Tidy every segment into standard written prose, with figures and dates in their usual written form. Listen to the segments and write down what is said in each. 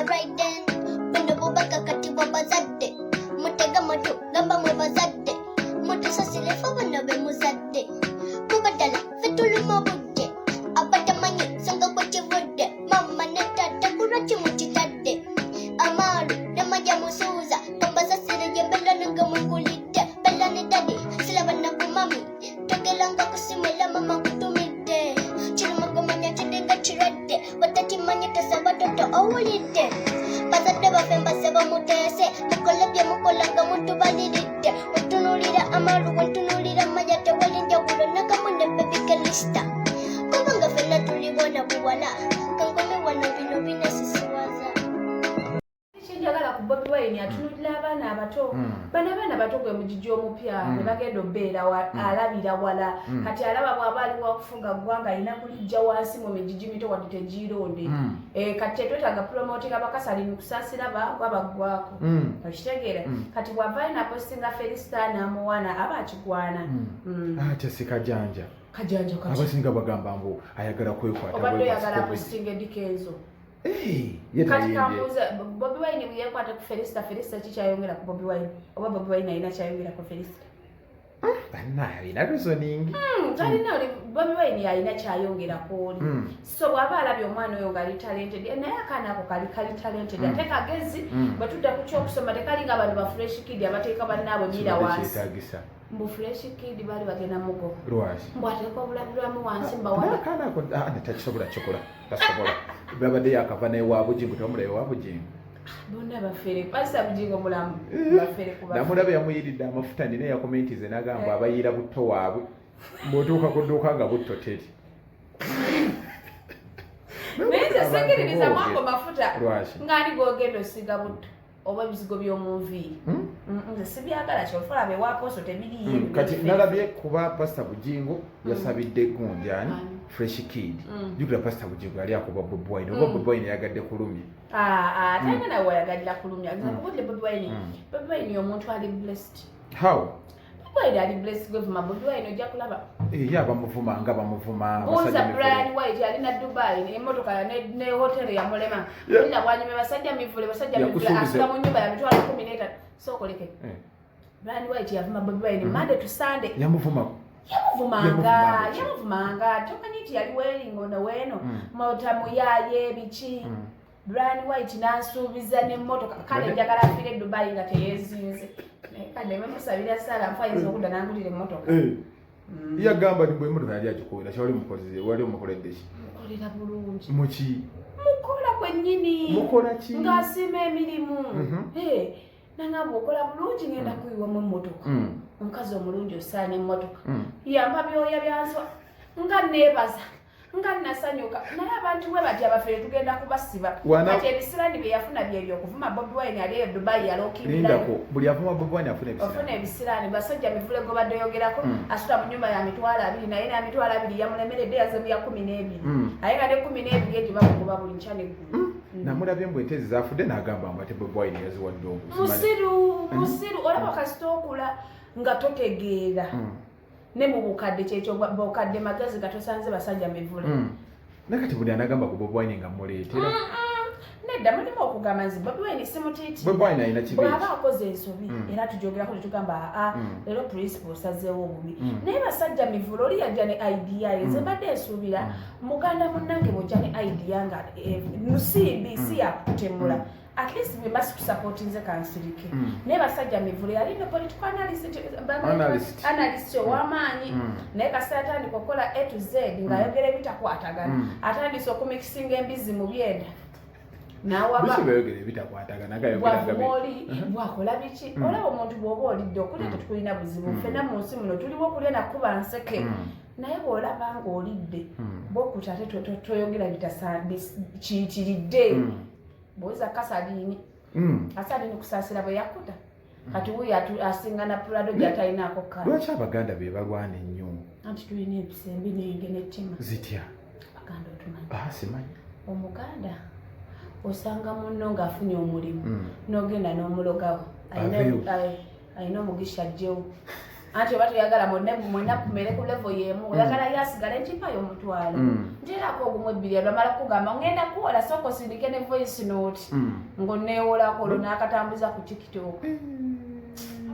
Alright then, buno bubaka kati bwabazadde, mutega matu gamba mwe bazadde, mutusasire fe bano be muzadde, kuba ddala ffe tuluma obudde, abatamanyi nsonga gwe kivudde, mama ne taata kulwaki mukitadde, amaalu ne maja musuuza, kambasasire gye mbeera nange mwekulidde, bella ne daddy siraba naku mummy, togeranga kusimula mama nkutumidde, kirumagomanya kiringa kirwadde, batakimanyi tosaba toto owulidde, bazadde baffe mbasaba muteese, mukole bye mukola nga mutubaliridde, otunulira amaalu wentunulira manya tewali njawulo nakamu ne baby Kalista, kubanga ffenna tuli bwana buwala, kankome wano bino binasisiwaza. Kyenjagala ku Bobi Wine, atunulira abaana abato. Bano abaana bato gwe mugigi omupya ne bagenda obeera alabira wala. Kati alaba bw'aba ali wakufuga ggwanga, alina kulijja wansi mu migigi mito wadde tegiironde. Eh, kati tetwetaaga promotinga bakasali mukusaasira baagwa baggwako. Okitegeera? Kati bw'avaayo napostinga Felisita n'amuwaana, aba akigwana. Ate si kajanja? Kajanja kati. Abasinga bagamba mbu ayagala kwekwata. Obadde bwekwasi oyagala COVID. postinga Eddy Kenzo? Eh, ye Kati tayimbye. kambuuza, Bobi Wine bwe yekwata ku Felista, Felista kikyayongera ku Bobi Wine, oba Bobi Wine alina kyayongera ku Felista? Bannaye, alina reasoning. Talina. Oli Bobi Wine alina kyayongera ku oli. So bw'aba alabye omwana oyo ng'ali talented, naye akaana ako kali talented, ate kagezi. Bwe tudda ku kyokusoma, tekali nga bano ba Fresh Kid abateeka bannaabwe miira Kibadde wansi. kyetaagisa. Mbu Fresh Kid baali bagenda mugo. Lwaki? Mbu ateeka obulabirwamu wansi Naye mbawala. akaana ako, ah, takisobola kikola, tasobola. Babadde yakava newa Bugingo, tebamulabe wa Bugingo. Bonna bafere. Pasita Bugingo mulamu, bafere ku bafere. Namulaba yamuyiridde amafuta, nina yakomentize n'agamba abayiira butto waabwe, bw'otuuka ku dduuka nga butto teri. Naye nze sigiririza mwako mafuta. Lwaki? Ng'ani gwogenda osiga butto oba ebizigo by'omu nviiri? Nze sibyagala, kyova olaba ewa Apostle tebiriyo. Kati nalabye kuba Pasita Bugingo yasabidde gundi ani? Ani? Fresh Kid. Jjukira Pasita Bugingo yali akuba Bobi Wine, oba Bobi Wine yagadde kulumya. Talina nawe wayagalira kulumya. Nze nkubudde Bobi Wine. Bobi Wine omuntu ali blessed. How? Bobi Wine ali blessed. Gwevuma Bobi Wine, ojja kulaba. Ye abamuvuma nga bamuvuma. Buuza abasajja mivule. Brian White, alina Dubai emotoka ne hotel yamulema. Olina bwanyuma basajja mivule, basajja mivule. Yakusuubiza. Asula mu nyumba ya 150,000. Sookoleke. Brian White yavuma Bobi Wine Monday to Sunday. Yamuvuma? Yamuvumanga. Yamuvumanga ki? Yamuvumanga, tomanyi nti yali weringo noweeno mota muyaye biki. Brian White nansuubiza n'emmotoka. Kale njagala afiire e Dubai nga teyezinze. Naye kale memusabira saala nfu ayinza okudda nangulira emmotoka. Eh. Yagamba nti bwe emotoka yali agikuwera, kyewali omukozi wali omukoledde ki? Mukolera bulungi. Muki? Mukola kwennyini. Mukola ki? Ng'asiima emirimu. Eh, nangamba okola bulungi, ngenda kuyiwamu emmotoka. Omukazi omulungi osaana emmotoka. Yampa byoya byanswa nga neebaza nga nasanyuka. Naye abantu bwe bati abafere tugenda kubasiba. Kati ebisirani bye yafuna byebyo okuvuma Bobi Wine ali eyo Dubai yalokingirayo. Lindako, buli avuma Bobi Wine afuna ofuna ebisirani? Ebisirani. Basajja mivule gobadde oyogerako, asula mu nyumba ya 20,000, naye na 20,000 yamulemeredde, yaze ya 12. Aye nga ne 12 egyo bamugoba buli nkya neggulu. Namulabye mbu ente zafudde n'agamba mbu ate Bobi Wine yaziwadde ogu. Musiru, musiru. Olaba kasita okula nga totegeera ne mu bukadde, kyekyo bukadde magezi nga tosanze basajja mivule. Naye kati buli anagamba ku Bobi Wine nga muleetera. Nedda, mulimu okugamba nzi Bobi Wine simutiiti. Bobi Wine alina kibi? Bw'aba akoze ensobi, era tujogerako netugamba, aa, leero principal osazeewo obubi. Naye basajja mivule, oli yajja ne idea ye. Nze mbadde nsuubira muganda munnange bw'ojja ne idea nga nsimbi si yakutemula, at least bwe mba sikusupportinze kansirike. Naye basajja mivule yali ne political analyst, Analyst. analyst ow'amaanyi. Naye kasita atandika okukola A to Z ng'ayogera ebitakwatagana, atandise okumikisinga embizi mu byenda n'awaba. Bisi byayogera ebitakwatagana gayogera nga Bwavuma oli, bwakola biki. Olaba omuntu bw'oba olidde, okulya tetukulina buzibu. Ffenna mu nsi muno tuliwo okulya nakuba nseke. Naye bw'olaba ng'olidde, bwokkuta ate toyogera kiyitiridde. Bwoza kasaliini. Kasaliini kusaasira bwe yakkuta, kati wuyo asinga na Prado gy'atalinaako kaali. Lwaki Abaganda be balwana ennyo? Anti tulina empisa embi nenge n'ettima. Zitya? Abaganda otumanyi? Ah, simanyi. Omuganda osanga munno ng'afunye omulimu, n'ogenda n'omulogawo. Aveewo. Alina omugisha ajjewo. Anti oba toyagala mwenna kumere ku level y'emu, oyagala ye asigale nkimpayo omutwalo. Nteerako ogumu ebbiri, lwamala kugamba ngenda kuwola, sooka osindike ne voice note ng'onneewolako, olwo n'akatambuza ku TikTok.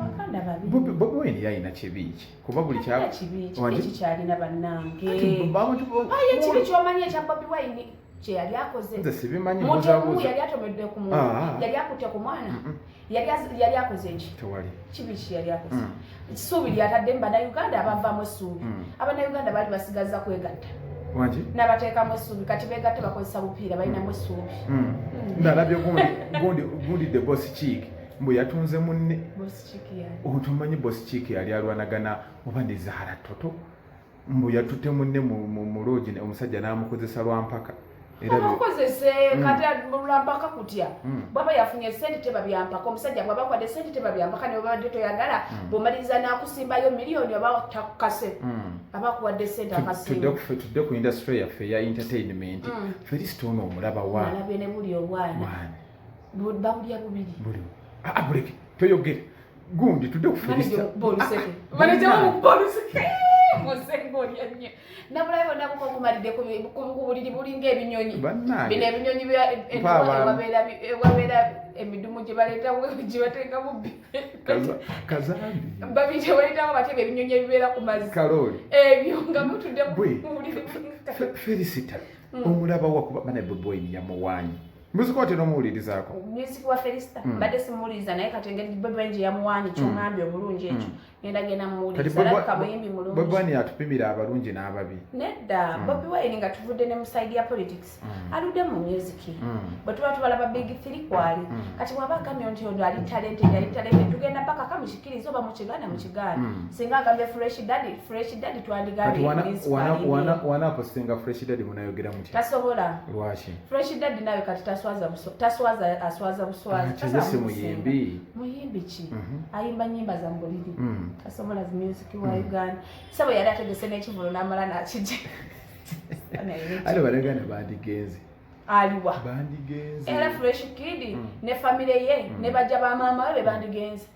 Abaganda babi. Bobi Wine yalina kibi ki? Kuba buli kya Talina kibi ki? Wangi? Eki kyalina bannange? Ati abantu Aye, ekibi kyomanyi ekya Bobi Wine kye yali akoze? Nze sibimanyi. Mutemu. Mbuzabuuza. Yali atomedde ku muntu? Ah. Yali akutte ku mwana? Yali akoze ki? Tewali. Kibi ki yali akoze? Essuubi lyatadde mu Bannayuganda abavaamu essuubi. Abannayuganda baali basigaza kwegatta. Wangi? N'abateekamu essuubi, kati beegatte, bakozesa bupiira, balinamu essuubi. Nalabye gundi the Boss Chick mbu yatunze munne. Boss Chick yani? Otomanyi Boss Chick yali alwanagana oba ne Zahara Toto, mbu yatutte munne mu lodge, omusajja n'amukozesa lwampaka era Amukozese kati lwampaka kutya? Bwaba yafunye sente teba byampaka. Omusajja bwaba akwadde sente teba byampaka, ne bwabadde toyagala, bw'omaliriza n'akusimbayo miliyoni oba takukase, aba akuwadde sente. Akasimba. Tudde ku industry yaffe eya entertainment. Felisita ono omulaba wa? Nalabye ne buli obwana. Mwana. Babulya bubiri. Buli ah, buleke toyogere gundi, tudde ku Felisita. Boluseke. Ah, Manager. bannange. Boluseke musenga olya nnyo, nabulabe bonna bukokumalidde ku buliri, bulinga ebinyonyi. Bannange. Bino ebinyonyi Mpa abaana. ewabeera emidumu gye baleeta, gye bateekamu Kazambi. Babiri baleetawo batebe ebinyonyi ebibeera ku mazzi. Kalooli. Ebyo nga mutudde mu Gwe. buliri. Felisita omulaba wa? Kuba bana Bobi Wine yamuwaanyi, music watera omuwulirizaako? Music wa Felista mbadde simuwuliriza, naye kati engeri Bobi Wine gye yamuwaanyi, kyoŋŋambye obulungi, ekyo ngenda genda Kati muwuliriza, alabika muyimbi Bobi mulungi. Wine atupimira abalungi n'ababi. Nedda, Bobi Wine nga tuvudde ne mu side ya politics, aludde mu music. Bwe tuba tubalaba big three kwali. Kati bw'aba agambye nti ono ali talented, ali talented, tugenda paka kamukikiriza oba mukigaana, mukigaana. Singa agambye Fresh Daddy, Fresh Daddy Kati twandigambye Prince Kwali. wana apostinga Fresh Daddy, munayogera mutya? Tasobola. Lwaki? Fresh Daddy nawe kati taswaza taswaza, aswaza buswaza. Ah, Tasobola kize si kumusinga. muyimbi. Muyimbi ki? Ayimba nyimba za mbuliri. Tasobola zi music wa Uganda. Sabo yali ategese n'ekivulo n'amala n'akijja. Ate Bannayuganda bandigenze. Aliwa? Bandigenze. Era Fresh Kid ne famire ye ne bajja bamaama we be bandigenze.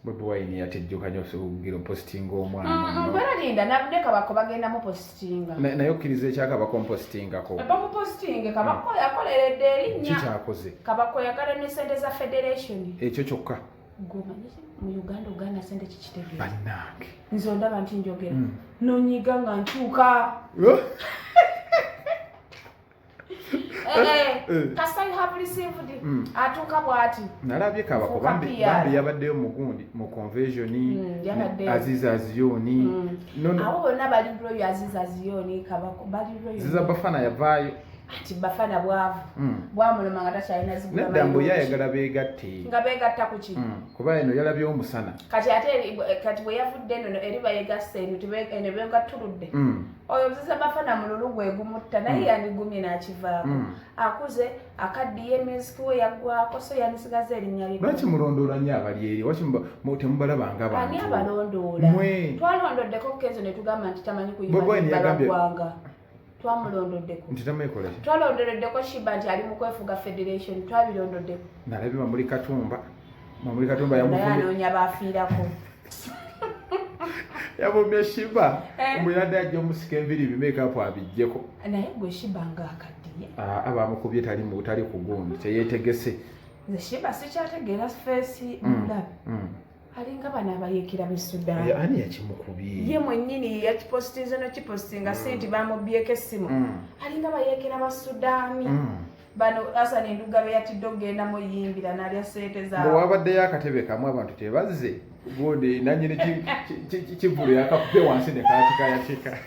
Bobi Wine yatejjuka nnyo okugira opositinga omwana. Bweralinda ne Kabako bagenda mupositinga. Naye okkiriza ekyakabako mpositingako? Bamupositinge, Kabako yakoleredde erinnya. Kikyakoze? Kabako yagala ne sente za federation. Ekyo kyokka. Gomanyi mu Uganda oganda sente kikitegeeza? Bannange. Nze ondaba nti njogera nonyiga nga nkyuka. Oh! Eh, Eh. kasita you have received, atuuka bw'ati. Nalabye Kabako. Fuuka bambi PR. Bambi yabaddeyo mugundi mu convention. Yabaddeyo. Aziza Aziyoni. No, Abo bonna bali royo, Aziza Ziyoni, Kabako bali royo. Ziza Bafana yavaayo. Ati Bafana bwavu bwamuluma nga takyalina zigula Nedda, mbu ye mayonjo. ayagala beegatte. Nga beegatta ku ki? Kuba eno yalabye omusana. Kati ate kati bwe yavudde eno eri bayegasse eno eno beegattuludde. Oyo Ziza Bafana mululu gwe gumutta, naye yandigumye n'akivaako. Akuze, akaddiye, music we yaggwako, so yandisigaza erinnya lye. Lwaki mulondoola nnyo abali eri? Waki temubalabanga Ani bantu? abalondoola? Mwe. Twalondoddeko Kenzo ne tugamba nti tamanyi Bobi Wine kuyimba yagambye- ggwanga, twamulondoddeko. Nti tamanyi ki? Twalondoleddeko Sheebah nti ali mu kwefuga federation, twabirondoddeko. Nalabye Mamuli Katumba, Mamuli Katumba Naye yamuvumye. anoonya bafiirako. Yavumye Sheebah. Eh. Mbu yadde ajja omusika enviri, bimakeup abiggyeko. Naye gwe Sheebah nga akaddiye. Ah, abamukubye tali mu tali ku gundi, teyeetegese. Nze Sheebah sikyategeera face, mulabe. Alinga bano abayeekera b'e Sudan. Ani yakimukubye? Ye mwennyini yakipositinze nokipositinga, si nti bamubyeko essimu. Alinga bayeekera ba Sudaani. Bano Asan Enduga be yatidde okugenda muyimbira n'alya sente Bwe zaabwe. wabaddeyo akatebe kamu abantu tebazze, gundi nanyini kivulu yakakubye wansi ne katika yatika.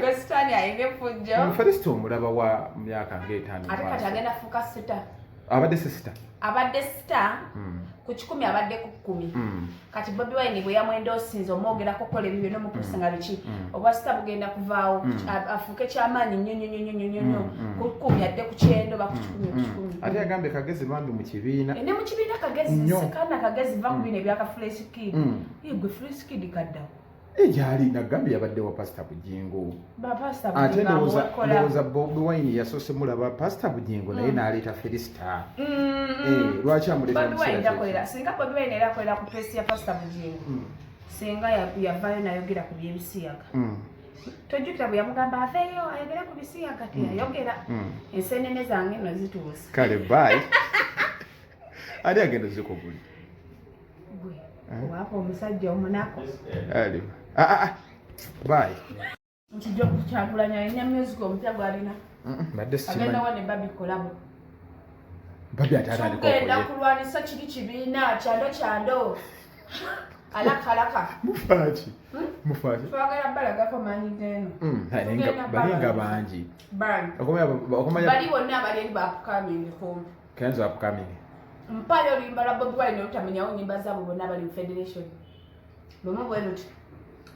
Gwe sitaani ayinga effujjo. Felisita omulaba wa myaka nga 5 Ate kati agenda fuuka star. Abadde si star? Abadde star ku 100, abadde ku 10. Kati Bobi Wine bwe yamwendosinze omwogerako kola ebibyo nomupusinga biki, obwa star bugenda kuvaawo, afuuke kyamaanyi nnyo nnyo nnyo nnyo nnyo nnyo. Ku 10 adde ku 90 oba ku 100 ku 100. Ate yagambye kagezi bambi mu kibiina. Ne mu kibiina kagezi. Nnyo. Sekaana kagezi, va ku bino ebyaka Fresh Kid. Ye gwe Fresh Kid kaddawo. Gyali nagambye yabadde wa Pasita Bugingo. Bapasita Ate Bugingo ndowooza amuwekola. ndowooza Bobi Wine yasoose mulaba Pasita Bugingo naye n'aleeta Felisita. Eh, lwaki amuleeta mu Bobi Wine kiseera takolera kyekyo? singa Bobi Wine era akolera ku pesi ya Pasita Bugingo, singa yavaayo nayogera ku byebisiyaga. Tojjukira bwe yamugamba aveeyo ayogere ku bisiyaga? Teyayogera. Ensenene zange no zituuse. Kale, bye. Ani agenda zikuguli? Gwe waapa omusajja omunaku. Ali. Ah, ah, ah. Bye. Nti Kyagulanyi alina music omupya gwalina. Mbadde Agenda sikimanyi. wa ne Babi collabo. Babi ate atandika Tugenda okulya. kulwanisa kiri kibiina kyando kyando alakalaka. Mufaaki? Mufaaki? Twagala balagako maanyi geeno. Naye nga- Tugenda bali nga balwanisa. bangi. Bangi. Okumanya Bali bonna abali eri bapukamingi kumpi. Kenzo upcoming. Mpayo oluyimba lwa Bobi Wine olutamenyawo nyimba zaabwe bonna abali mu federation lumu bwe luti.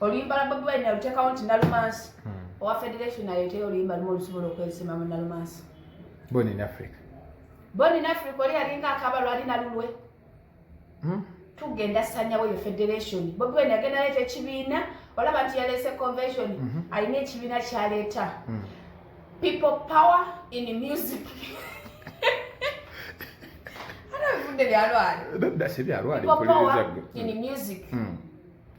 Oluyimba lwa Bobi Wine aluteekawo nti Nalumansi owa federation aleeteyo oluyimba lumu olusobola okwesima mu Nalumansi. Born in Africa. Born in Africa oli alinga akaba lwali nalulwe. Tugenda sanyawo eyo federation. Bobi Wine agenda leeta ekibiina, olaba nti yaleese convention, alina ekibiina kyaleeta, People Power in Music. Ana bivudde byalwale. Nedda, si byalwale. People Mpuliriza Power gwe. in Music.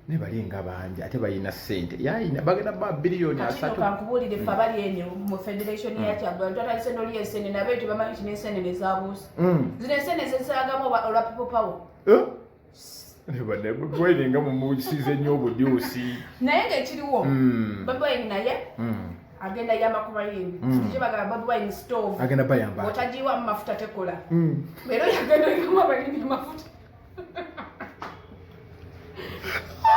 Ne bali nga bangi ate balina ssente yayina bagenda ba biliyoni Kati no 30. Kankubuulire, ffe abali eno mu federation ya Kyagulanyi twatandise n'oli ensenene, abeeyo tebamanyi nti n'ensenene zabuuse. Zino ensenene zezagamu olwa People Power. Eh? Ne banne Bobi Wine nga mumusiize nnyo obudyusi. Naye ng'ekiriwo, Bobi Wine naye agenda yamba ku bayimbi. Kyo bagamba Bobi Wine stove. Agenda bayamba. Bw'otagiyiwamu mafuta tekola. Leero yagenda oyiwamu abayimbi amafuta.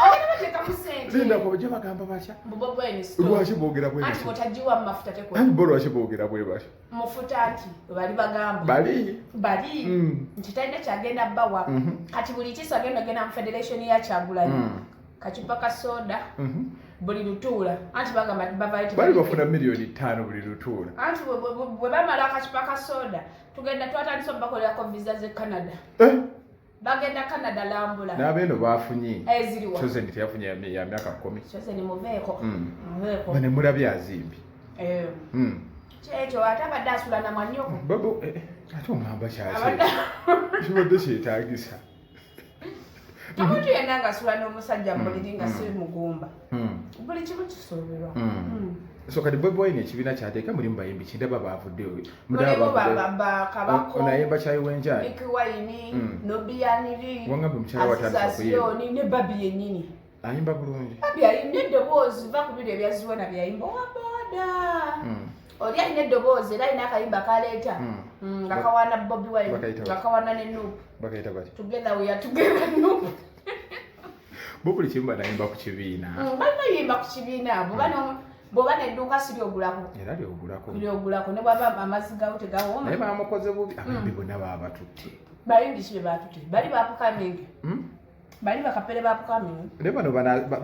Agenda bateekamu ssente. Linda, ko gye bagamba batya? Mbu Bobi Wine stove. Lwaki boogera bwe Anti batyo? bw'otagiyiwamu mafuta tekola. Anti bo lwaki boogera bwe batyo? Mufuta nti bali bagamba. Bali. Bali nti talina kyagenda bawa. Kati buli kiso agenda genda mu federation ya Kyagulanyi. Kacupa ka soda buli lutuula, anti bagamba nti bavayo Bali bafuna miliyoni 5 buli lutuula. Anti bwe bamala akacupa ka soda, tugenda twatandise obakolerako visa ze Canada. Eh? Bagenda Canada lambula. N'abeeno baafunye. Eziriwa? Chosen teyafunye ya myaka 10. Chosen muveeko. Muveeko. Bane mulabye azimbi. Eh, kyekyo ate abadde asula na mwanyoko. Babo eh, ate oŋŋamba kyaki? Abadde Kibadde kyetaagisa. Omuntu yenna ng'asula n'omusajja mu buliri nga si mugumba, buli kimu kisuubirwa. So kati Bobi Wine ekibiina kyateeka mulimu bayimbi kindaba baavuddeyo. Mudaba Mulimu baavuddeyo. bakabako. Onayimba kyayi wenjani. Mikie Wine, Nubian Li, Wangambye omukyala we atandise Aziz okuyimba. Asioni ne Babi yennyini. Ayimba bulungi. Babi alina eddoboozi, va ku biro ebya Ziwona byayimba owa booda. Oli alina eddoboozi era alina akayimba kaleeta nga kawaana Bobi Wine, Bakayita nga batya? kawaana ne Nup. Bakayita bati. Together we are together, Nup. Bo buli kimu banayimba ku kibiina. Balina yimba ku kibiina. Bw'oba n'edduuka si lyogulako. Era lyogulako. Lyogulako ne bwaba amazzi gawo tegawooma. Naye bamukoze bubi abayimbi bonna baabatutte. Bayimbi ki be baatutte? Bali bapukamingi, bali bakapere bapukamingi. Naye bano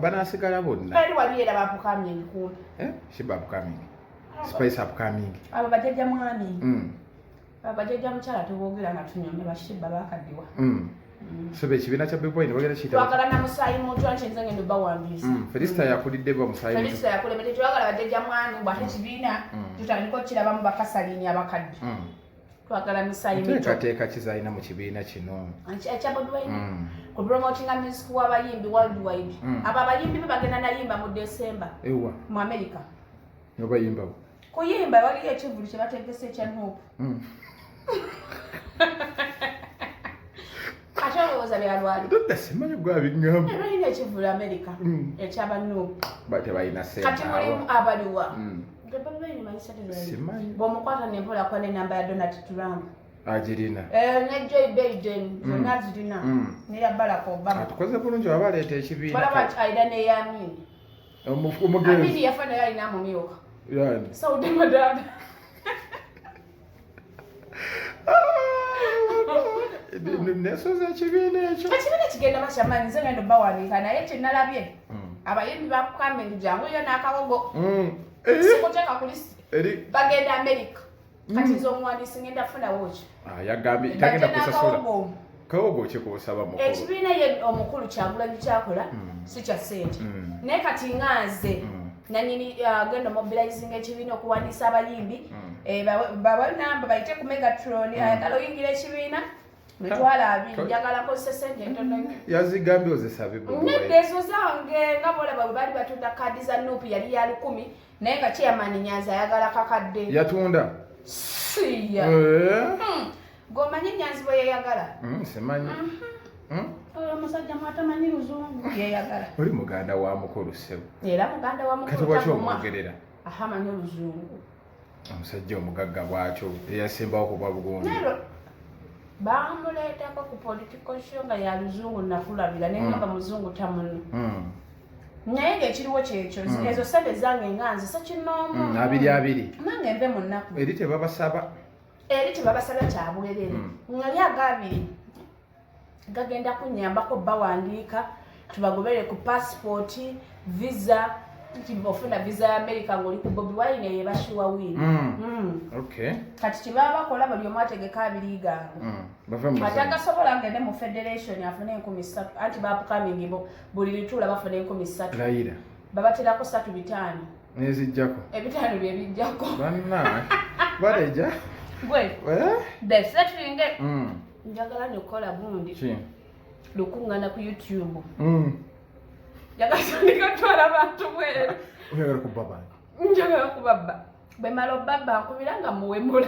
banaasigala bonna. Bali wali era bapukamingi kumpi. Eh? Shiba upcoming. Spice upcoming. Abo bajjajja mwami, abo bajjajja mukyala teboogera nga tunyomye bashiba bakaddiwa. So be ekibiina kya Bobi Wine bagenda kiyita Twagala na musaayi muntu anti nze ngenda obawandiisa. Felista yakulidde ba musaayi muto. Felista yakulembe. Tetwagala bajjajja mwami bwate kibiina tutandika okukirabamu bakasalini abakadde. Twagala misaayi mito. Nteekateeka ki z'alina mu kibiina kino? Ekya Bobi Wine ku promotinga music w'abayimbi worldwide. Abo abayimbi be bagenda nayimba mu December Ewa mu America. nobayimbawo. Kuyimba waliyo ekivulu kye bategese ekya Nup. Ate olowooza byalwali? Dodda simanyi gwabiŋŋamba. Balina ekivulu America ekyabanup. Tebalina Kati ssente mulimu awo. abaliwa? Simanyi. Bw'omukwata nempola kuba nenamba ya Donald Trump. Agirina. Eh, ne Joe Biden zonna zirina, neya Barack Obama. Atukoze bulungi waba aleeta ekibiina. Balaba nti alina neya Amin. Omugenzi. Amini yafa naye alina amumyuka. Yani. Saudi Madada. Nesoza ekibiina ekyo. Ekibiina kigenda bakyamaanyi, nze ngenda obawandiika, naye kyenalabye abayimbi bakukambe jangu yo n'akawogo. Eh, Sikuteeka ku list. Eri Bagenda America. Kati nze omuwandiisi ngenda funawo ki? Ah, yagambye tagenda kusasula. N'akawogo. Kawogo ki kosaba mukulu? Ekibiina ye omukulu Kyagulanyi kyakola si kya ssente. Naye kati nga nze nanyini genda mobilizinga ekibiina okuwandiisa abayimbi, bawe namba bayite ku Megatron, ayagala oyingira ekibiina 200,000. Njagala nkozesa sente entono nnyo. Yazigambye ozisabe Bobi Nedda, Wine. ezo zange. Nga bolaba bwe baali batunda kaadi za NUP, yali ya 1000, naye nga chairman Nyanzi ayagala kakadde. Yatunda. Siya. Eh? Gweomanyi Nyanzi bwe yeyagala? Simanyi. Oyo omusajja mwatamanyi luzungu, yeyagala. Oli muganda wa mukulu, ssebo. Era muganda wa Kati mukulu. lwaki Tagumwa. omwogerera? Aha, amanyi oluzungu. Omusajja omugagga bwatyo eyasembawo ku bwa bugundi. Naye bamuleetako ku political show nga ya luzungu, nakulabira nengamba muzungu tamuno. Naye ngaekiriwo kyekyo, ezo sente zange nga nze sekinoomu. 20 20. Nange nve mu nnaku. Eri tebabasaba. Eri tebabasaba, kyabwerere. Nga lyagaabiri gagenda kunyambako bawandiika tubagobere ku passport, visa, nti ofuna visa ya America ngaoli ku Bobi Wine, eyo ebashiwa win. Kati kyebaba bakola, buli omu ategeka abiri gange. Bave mu muzanyo. Atagasobola ngende mu federation afune 3000, anti bapukamingi bo buli lituula bafuna 3000. Layira. Babaterako satu bitaano. Nezijjako. Ebitaano byebijjako. Banna baleja. Gwe. Eh? The settling, njagala nyokukola gundi. Ki? Lukuŋŋaana ku YouTube. Njagala tandika twala bantu bweru. Oyagala kubba bantu? Njagala kubabba. Bwe mala obabba, nkubira nga muwemula.